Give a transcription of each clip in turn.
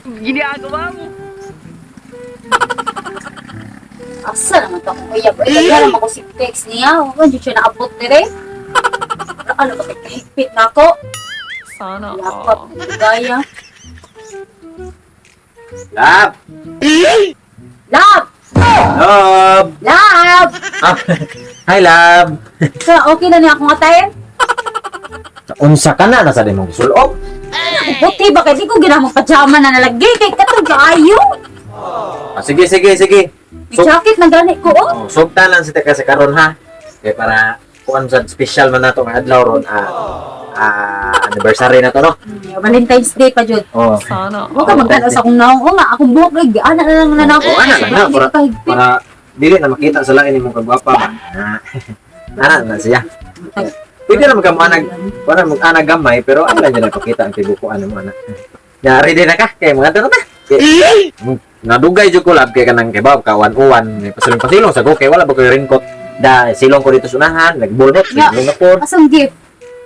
Ginagawa mo. Asa naman to akong uyab? Ay, kaya naman ko si text niya. Huwag dyan siya naabot dire. Ano ba kay kahigpit na ako? Sana Yakap, all. gaya. Love! Love! Love! Love! Ah, hi, love! So, okay na niya akong attire? Unsa ka na, nasa di mong gisulob? Buti ba kay di ko ginamong pajama na nalagay kay katong kaayo. Ah, sige, sige, sige. May jacket na gani ko oh. Oh, sugtan lang si Teka sa karon ha. Kay para kuan sa special man nato nga adlaw ron anniversary na to, no. Valentine's Day pa jud. Oh. Sana Huwag ka all. magtanaw sa akong naong. O nga, akong buhok lagi. Ana na lang na ako. Oh, ana lang na Hindi para ko kahigpit. para dili na makita sa lain imong kagwapa ba. Ah, ana na siya. Pwede na magkamanag para mag-anag gamay pero ano lang dyan napakita ang tibukuan mo ana. Ya, ready na ka kay mga tanong ta. Kay- Nadugay jud ko, lab, kay kanang kay bab ka uwan pasilong pasilong sa ko kay wala ba koy raincoat. Da silong ko dito sa unahan, nagbulot, Ya. silong na por. Asang gift?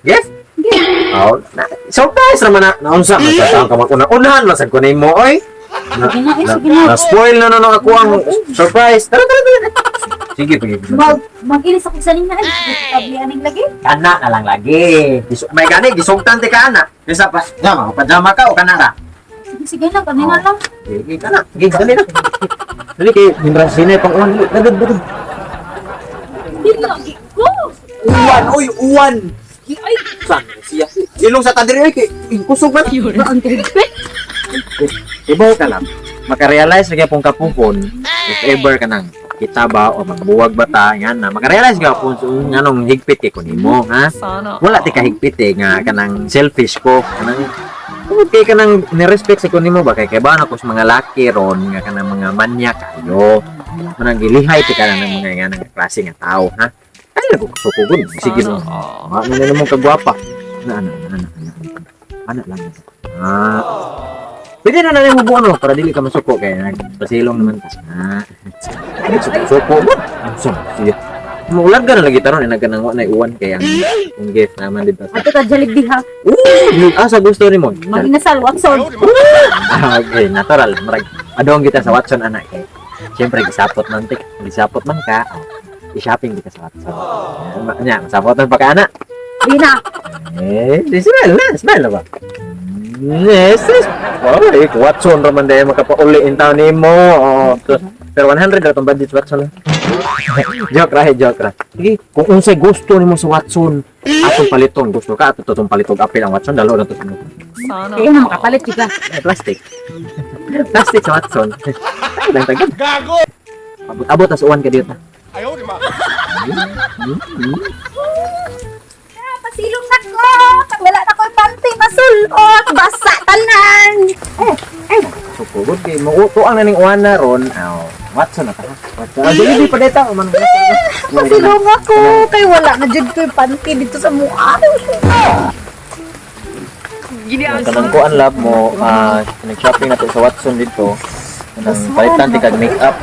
Yes? Gift. Oh, na, surprise raman na. Naunsa man sa taong ka mag-una-unahan man sad ko nimo oy. Na, Sige na, eh, na, sige na. na spoil na na ako ang surprise. Tara, tara, tara. Sige, pag Mag-ilis ako sa nina. Ay, tabi aning lagi. Kana na lang lagi. May gani gisugtan ti ka ana. Bisa pa, nga mga pajama ka o kana ra. Sige, sige na, kanina lang. Sige kana. Sige, dali na. Dali kay hindra sine pang uwan. Dali, dali, dali. Hindi lagi ko. Uwan, oy, uwan. Ay, San siya? Ilong sa tadiri oy kay kusog man. ba ang kahigpit? Ibaw ka lang. Makarealize na pong kapuhon if ever ka nang kita ba o magbuwag ba ta nga na makarealize ka po nganong higpit kay kunimo ha. Sana Wala ti kahigpit eh nga kanang selfish ko kanang tungod kay kanang ni-respect sa kunimo ba kay kay ba na ko sa mga laki ron nga kanang mga manya kayo manang gilihay ti kanang mga nga nang klase nga tao ha. Ay ko suko gud sige Sana no. all. Ano na naman kagwapa na ana na ana ana ana lang ah. Pwede na namin mo no para dili ka masuko kay nagpasilong naman ta. Ah. Suko suko mo. Unsa siya? Maulag ka na lagi taron eh nagkanang wa na uwan kay ang gift naman dito sa. Ato ka Jollibee ha. Ooh, asa gusto nimo? Mag-inasal, Watson. Ah, okay, natural. Marag adong kita sa Watson ana kay. Siyempre gisapot man tik, gisapot man ka. Oh, i-shopping kita sa Watson. Nya, masapot man pa ka ana. Di na. Eh, di smile na, smile na ba? Yes, yes. Oh, eh, Watson raman dahil makapauli in town nimo. Oh, so, pero 100 ra tong budget sa Watson. Joke ra, eh, joke ra. Sige, kung unsay gusto nimo sa Watson, atong paliton gusto ka ato tong palitog apil ang Watson dalo na to sa Sana Kaya na all. makapalit juga. Eh, plastic. Plastic sa Watson. Ay, lang tagad. Gago! Abot-abot tas uwan ka dito. Ayaw, di ba? Pasilong na ko. Wala na ko panty masulot. Basa tanan. Eh, eh. So, pugod kay mo tuang na ning uwan na ron. Aw, Watson na ta. Watson. Ah, dili pa dito man. Pasilong ako. Kay wala na jud ko yung panty dito sa mukha. Ginagawa Kanang kuan lab mo, nag-shopping na to sa Watson dito. Kanang palitan ti kag make-up.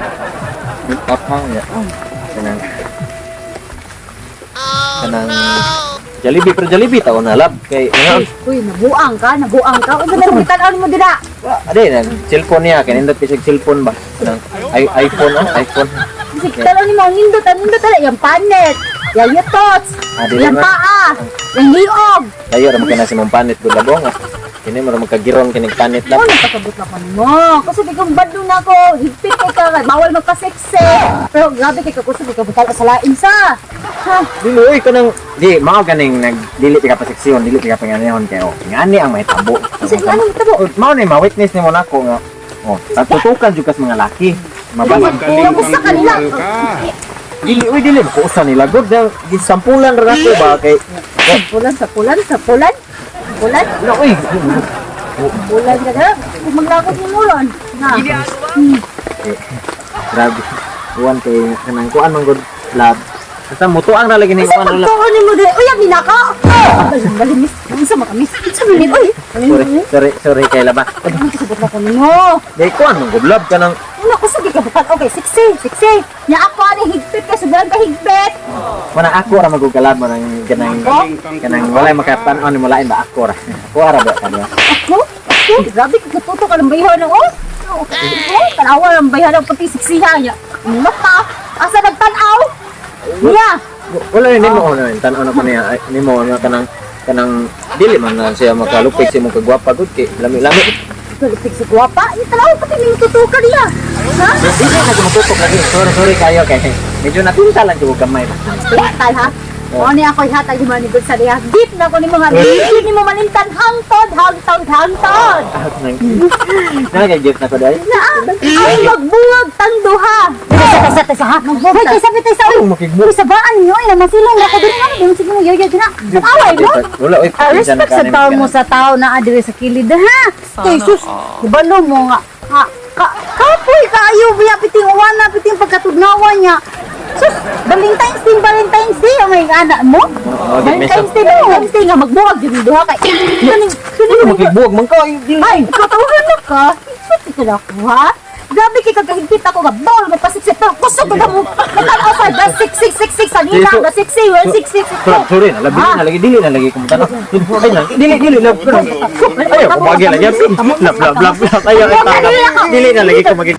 Make-up ha. Ya. Kanang Kanang Jollibee, pero Jollibee taon na lab kay ano Uy, nabuang ka, nabuang ka. Uy, ganun kita mo dira. ade nag cellphone niya kay nindot kay siya cellphone ba kanang iPhone oh iPhone. Sige, talo ni mo nindot, ang nindot tala yang panet, yang yutots, Ah, dili yang man. paa, yang liog. Tayo ra man kana si mong panit gud labong ah. Kini mo ra magkagiron kining panit lab. Ano pasabot na ko nimo? Kasi di kong badlo na ako, higpit kay ka, bawal magpa-sexy. Pero grabe kay ka kusog ka butal sa lain sa. Ha, Dili oy kanang di mao ganing nag dili ti ka paseksyon, dili ti ka panganihon kay oh. Ngani ang mahitabo. Kasi ano tabo? Oh, mao ni ma-witness nimo nako nga oh, tatutukan jud kas mga laki. Mabasa. Magaling Kumusta kang kanila? buwal ka. Dili oy dili ko nila gud gisampulan ra nako ba kay Sapulan, sapulan, sapulan. Sapulan, na oy. sapulan ka na. Kung maglakot ni mo ron. Na. Ginagawa Eh, grabe. Uwan kay kanang kuan man gud lab. Basta mutuang ra lagi ni Isa kuan wala. pagtuon nimo dire. Uy, abi nako. Balin balin miss. Unsa man ka, miss? Unsa man ni oy? Sorry, sorry, sorry kay laba. Ano kasabot na ko nimo? Di kuan mong gublab ka ng Una ko sa gikabukan. Okay, sexy, sexy. Nya ako ani higpit kay sobrang ka higpit. Mana ako ra magugalab mo nang kanang kanang walay makatan-on nimo lain ba ako ra. Ako ra ba kaniya. Ako? Ako? Grabe ka katuto ka ng bayhan oh. Oh, tanawa ng bayhan pati siksiha niya. Mata, asa nagtanaw? Niya. Wala ni nimo na tan-on na pa niya ay, nimo na kanang kanang dili man na siya makalupig sa imong kagwapa gud kay lami-lami. Galupig sa guwapa. Yung tanawa pati may tutuka niya. Ha? Dili na tumututok lagi. Sorry, sorry kayo kay medyo natinta lang jud gamay. Tal ha? O ni ako ihatag yung mga sa niya. Deep na ko ni mga deep ni mo malimtan hangtod, hangtod, hangtod. Na kay gift na ko dai. Na, ay magbuwag tang duha. Taysa, taysa, taysa ha. Hoy, taysa, taysa. Ay, makigmo. Uy, sabaan niyo. Ay, masilong na ko diri. Ano, di mo sige mo yoyo dina. Away mo. Wala oy. Ah, respect sa tao mo sa tao na adiri sa kilid ha. Sana Kay sus, all. ibalo mo nga. Ha, ka, kapoy kaayo biya piting uwana piting pagkatugnawan niya. Sus, Valentine's Day, Valentine's Day, oh my anak mo. Oo, di Valentine's Day, Valentine's Day nga magbuwag jud duha kay. Kaning Ano makigbuwag man ka? Ay, katawagan na ka. Higpit ka na ako, ha? Grabe kay kagahigpit ako nga bawal magpasiksik pero kusog ka mo. Natanaw sa ba 6666 sa nila, ba 66 166. Sorry, sorry na labi na lagi dili na lagi kung tanong. Ay na, dili dili love ko. Ayo, kumagi lagi. Love love love love. Ayo, dili na lagi kumagi.